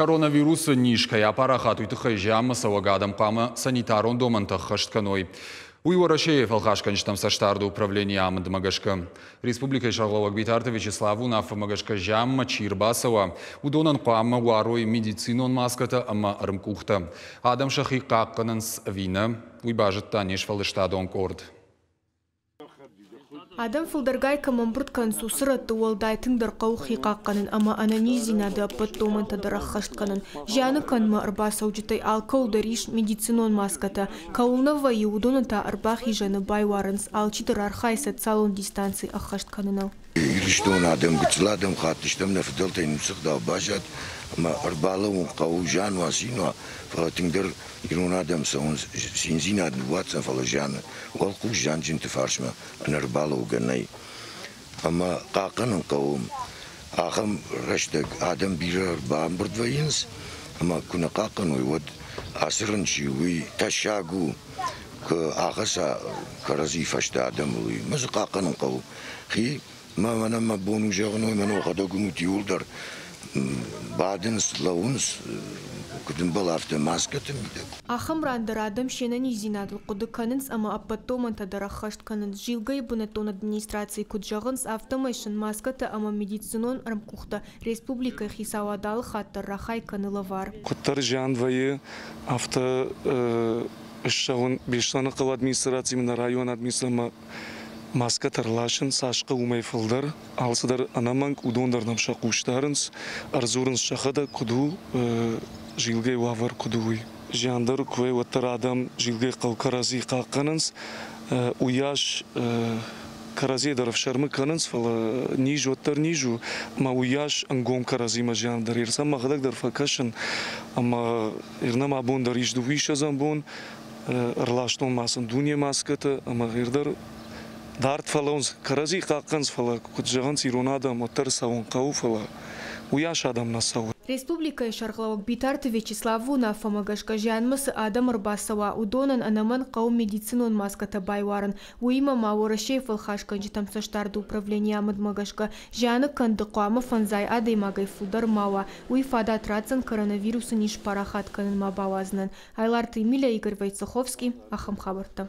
Коронавирусы низ кӕй апарахат, уый тыххӕй зианмӕ цӕуӕг адӕм хъуамӕ санитарон домӕнтӕ ӕххӕст кӕной. Уый Уӕрӕсейы фӕлхасгӕнджытӕм цӕстдарды управленийы амындмӕ гӕсгӕ. Республикӕйы сӕргълӕууӕг Битарты Вячеславы уынаффӕмӕ гӕсгӕ зианмӕ чи ӕрбацӕуа, уыдонӕн хъуамӕ уарой медицинон маскӕтӕ ӕмӕ ӕрмкъухтӕ. Адӕм сӕхи хъахъхъӕнынц ӕви нӕ, уый базыдта не сфӕлдыстадон къорд. Адӕм фылдӕргай кӕм ӕмбырд кӕнынц, уыцы рӕтты уӕлдай тынгдӕр хъӕуы хи хъахъхъӕнын ӕмӕ ӕнӕниздзинады ӕппӕт домӕнтӕ дӕр ӕххӕст кӕнын. Зианы кӕнынмӕ ӕрбацӕуджытӕй алкӕуыл дӕр ис медицинон маскӕтӕ. Кӕуыл нӕ вӕййы, уыдоны та ӕрбахизӕны байуарынц, алчидӕр архайы социалон дистанци ӕххӕст кӕныныл. Ирыстоны адӕм гыццыл адӕм хаттыстӕм, нӕ фыдӕлтӕй ницы ӕгъдау баззад ӕмӕ ӕрбалӕууын хъӕуы, зиан уа, цин уа, фӕлӕ тынгдӕр ирон адӕм цӕуынц циндзинад ныууадздзӕн, фӕлӕ зианы уӕлхъус зианджынты фарсмӕ ӕнӕрбалӕугӕ нӕй. Ӕмӕ хъахъхъӕнын хъӕуы ахӕм рӕстӕг адӕм бирӕ ӕрбамбырд вӕййынц, ӕмӕ куы нӕ хъахъхъӕной, уӕд ацы рынчи уый тӕссаг у, куы ахӕца кӕрӕдзи фӕстӕ адӕмыл, уый. Мӕ дзы хъахъхъӕнын хъӕуы хи. Мӕ мӕнӕн мӕ бон у зӕгъын, уый мӕн уӕхӕдӕг уынут иууылдӕр бадынц, лӕууынц, куыд ӕмбӕлы, афтӕ маскӕты мидӕг. Ахӕм ран дӕр адӕм се нӕниздзинадыл хъуыды кӕнынц ӕмӕ ӕппӕт домӕнтӕ дӕр ӕххӕст кӕнынц. Зилгӕйы бынӕттон администрацийы куыд зӕгъынц, афтӕмӕй сын маскӕтӕ ӕмӕ медицинон ӕрмкъухтӕ республикӕйы хицауад алы хатт дӕр рахай кӕны лӕвар. Куыддӕр зиан вӕййы, афтӕ ссӕуын Беслӕныхъӕуы администрацимӕ, нӕ районы администрацимӕ маскӕтӕ рласын цас хъӕуы, уымӕй фылдӕр. Алцыдӕр ӕнӕмӕнг, уыдон дӕр нӕм сӕ хъус дарынц, ӕрдзурынц сӕхӕдӕг, куыд у, зилгӕйы уавӕр куыд у, уый. Зиан дӕр куы уой, уӕддӕр адӕм зилгӕйы хъӕу кӕрӕдзи хъахъхъӕнынц, уыйас кӕрӕдзийӕ дӕр ӕфсӕрмы кӕнынц, фӕлӕ низ уӕддӕр низ у, ӕмӕ уыйас ӕнгом кӕрӕдзимӕ зиан дӕр. Ирцӕм мӕхӕдӕг дӕр фӕкӕсын, ӕмӕ ирнӕм абон дӕр ис дыууиссӕдзӕм бон, ӕрластон ма сын дуне маскӕтӕ ӕмӕ гъер дӕр дард фӕлӕууынц, кӕрӕдзи хъахъхъӕнынц, фӕлӕ куыд зӕгъынц ирон адӕм, уӕддӕр цӕуын хъӕуы, фӕлӕ уыйас адӕм нӕ цӕуы. Республикӕйы сӕргълӕууӕг Битарты Вячеславы уынаффӕмӕ гӕсгӕ зианмӕ цы адӕм ӕрбацӕуа, уыдонӕн ӕнӕмӕнг хъӕуы медицинон маскӕтӕ байуарын. Уыимӕ ма Уӕрӕсейы фӕлхасгӕнджытӕм цӕстдарды управленийы амындмӕ гӕсгӕ зианы кӕнды хъуамӕ фӕндзай адӕймагӕй фылдӕр ма уа. Уый фадат ратдзӕн коронавирусы низ парахат кӕнын ма бауадзынӕн. Айларты Эмилия, Игорь Войцеховский, ахӕм хабӕрттӕ.